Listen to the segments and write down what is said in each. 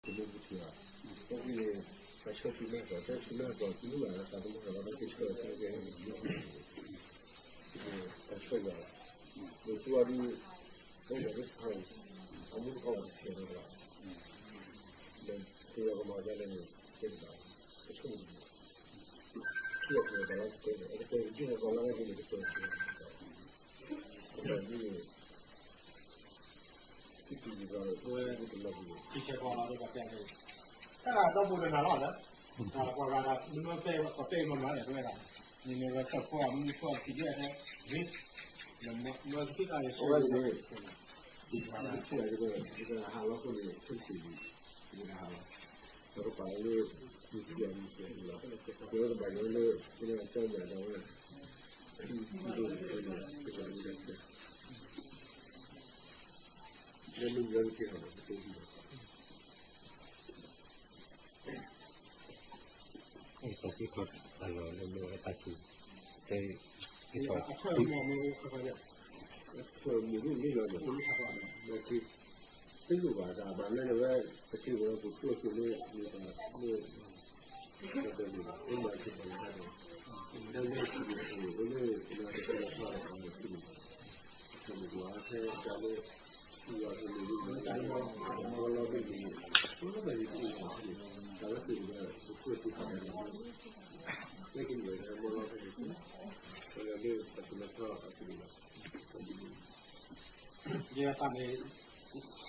တမ့ၢ်ပထံၣ်ဘၣ်, တၢ်ဖဲန့ၣ် တၢ်ဆၢသုးမၤသီၣ် တၢ်ဆၢမၤသီၣ် သုမၤသီၣ် တၢ်တမၤသီၣ်လီၤ တၢ်ကဆၢသးကဲ တၢ်ဆၢယွၤလီၤ, ဒီးသုအီၤဒုး အိၣ်ဒီးတစခါန့ၣ် အမူတခီလီၤတဆဲးလီၤ, ဒီးသုယီၤကမၤဒ်လဲၣ်န့ၣ် ကဲတဘၣ်, ကဆၢမုၢ်တဘၣ်, ထံၣ်အီၤကတဲာ်လီၤ ကတဲာ် အကတဲာ်ကစၢၢ်ကီးလီၤ ကဲန့ၣ် ကတဲာ်ကစၢၢ် ကတဲာ်ဒ်န့ၣ် တၢ်ဒီပုၢ်တနၤလီၤ, ပှၤဂၤဒီး မ့ၢ်ပဲပှၤပဲမၤမၤန့ၣ် တဝဲဒၣ်, န့ၣ်န့ၣ်ဝဲဆၢၣ်ဖိအမုၢ်ဖိအခံဒဲးထဲ, မၤသ့ၣ်တၢ်န့ၣ် အဝဲန့ၣ် ဟးလီၤခိၣ်န့ၣ် ဆၢၣ်တဆံးဒံး, ဟးလီၤ, ပကပာ်လၢ မုၢ်ခံအမုၢ်ဆဲးလီၤ, ပကဘၣ်ယိၤလၢ ပကကၠီညၣ်ဒီးဝဲ လၢမုၢ်ကဲက့ၤဟီၣ်ဒီး ပကဘၣ် အခီၣ်လီၤလၢမ့ၢ်ဝဲတၢ်ဆူ, အခီၣ်မ့ၢ် အခီၣ်မ့ၢ်လၢလီၤန့ၣ်, သ့ၣ်ညါဘၣ်တၢ်ဘၣ်လၢန့ၣ်ဝဲ, ပထံၣ်ဝဲပကျိၣ်ကျိၣ်လၢ မ့ၢ်တၢ်လၢ တၢ်လၢထံၣ်န့ၣ် လၢလၢလၢလၢ လၢတၢ်လၢထီၣ်လၢအမ့ၢ်ထံၣ်န့ၣ် ကမ့ၢ်ကွၢ်ထဲတၢ်လၢ ထံၣ်ဝဲကမ့ၢ်လၢမၤတၢ်လၢ မီၢ်လီၤမ့ၢ်န့ၣ် မ့ၢ်လီၤမ့ၢ်န့ၣ် တၢ်လၢသ့ၣ်န့ၣ် ပခိၣ်သ့ၣ်တဖၣ်န့ၣ် လၢကမ့ၢ်ဝဲမီၢ်လီၤဖဲန့ၣ် ဝဲလၢတၢ်လၢထီၣ်အပူၤန့ၣ် ယတၢ်န့ၣ်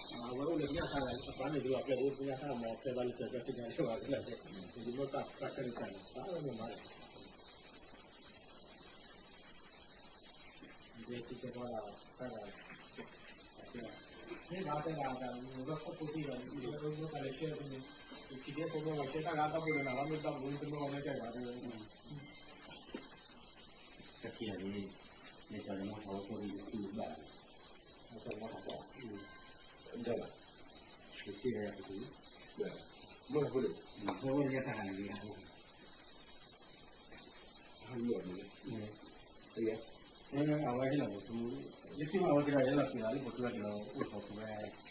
အဝဲအိၣ်လၢညၣ်တၢ် အပှၤန့ၣ်ဒ်အပျဲၢ်အိၣ်ညၣ်တၢ်မၤဖဲဘၣ်လၢပျဲၢ်ပျဲၢ်သ့ၣ်ညါလၢဘၣ်လၢ ယမ့ၢ်တၢ်တၢ်ခဲလၢာ်တၢ်န့ၣ် တၢ်လၢမၤ ယဲကဲထီၣ်တၢ် မ့ၢ်ဘၣ်တဲဒၣ် မ့ၢ်ဘၣ်ခီၣ်ဖိသ့ၣ်ဒီး မ့ၢ်ဘၣ်တၢ်လဲၤဆှၢန့ၣ် ခံဒဲဖိမ့ၢ်ဘၣ်ဆှၢတၢ်ဂၤတၢ်ဖိလၢနၤဘၣ်မ့ၢ်ဘၣ်ပူၤတမ့ၢ်ဘၣ်မ့ၢ်တဲဘၣ်ဒီး တၢ်ခံဂၤန့ၣ် မ့ၢ်တၢ်လၢ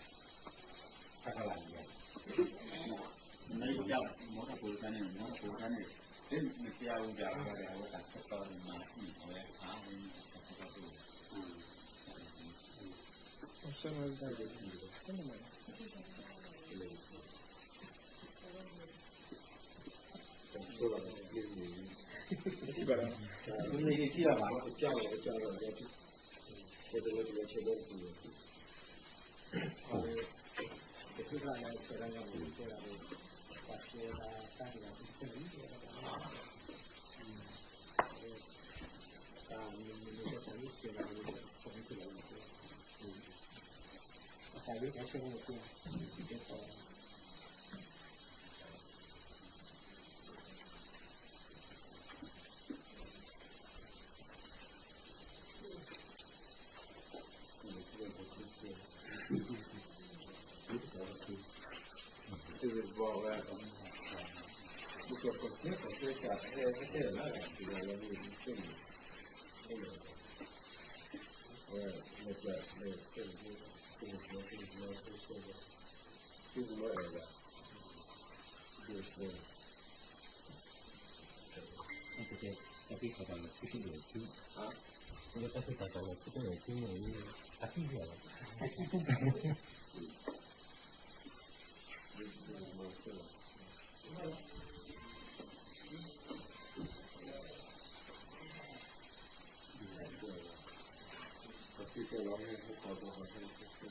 မီၢ်ထီၣ်ဝဲဖိန့ၣ်တသံဘၣ် မ့ၢ်တၢ်လၢ တသံဝဲတသံ မ့ၢ်ဖိန့ၣ် မ့ၢ်ဖိန့ၣ်တၢ်ဂၤန့ၣ် အဝဲဟ့ၣ်လီၤပူၤထူ လၢခံမးအဝဲက့ၤလီၤ လၢခံလီၤက့ၤလီၤ အိၣ်ထီၣ်ပူၤဝဲ တၢ်ကလၤန့ၣ် မ့ၢ်မီၢ်ထီၣ်ဖိတၢ်န့ၣ် မီၢ်ထီၣ်ဖိတၢ်န့ၣ် မ့ၢ်ပျဲဝဲဒၣ်အဝဲတၢ်ဆၢကတီၢ်န့ၣ် မၤသံအဝဲခါ တၢ်သ့ၣ်တၢ်လီၤ တၢ်သ့ၣ်တၢ်လီၤ တၢ်သ့ၣ်တၢ်လီၤ အသံၣ်လီၤ တၢ်သ့ၣ်တၢ်လီၤ ဟဲဟဲ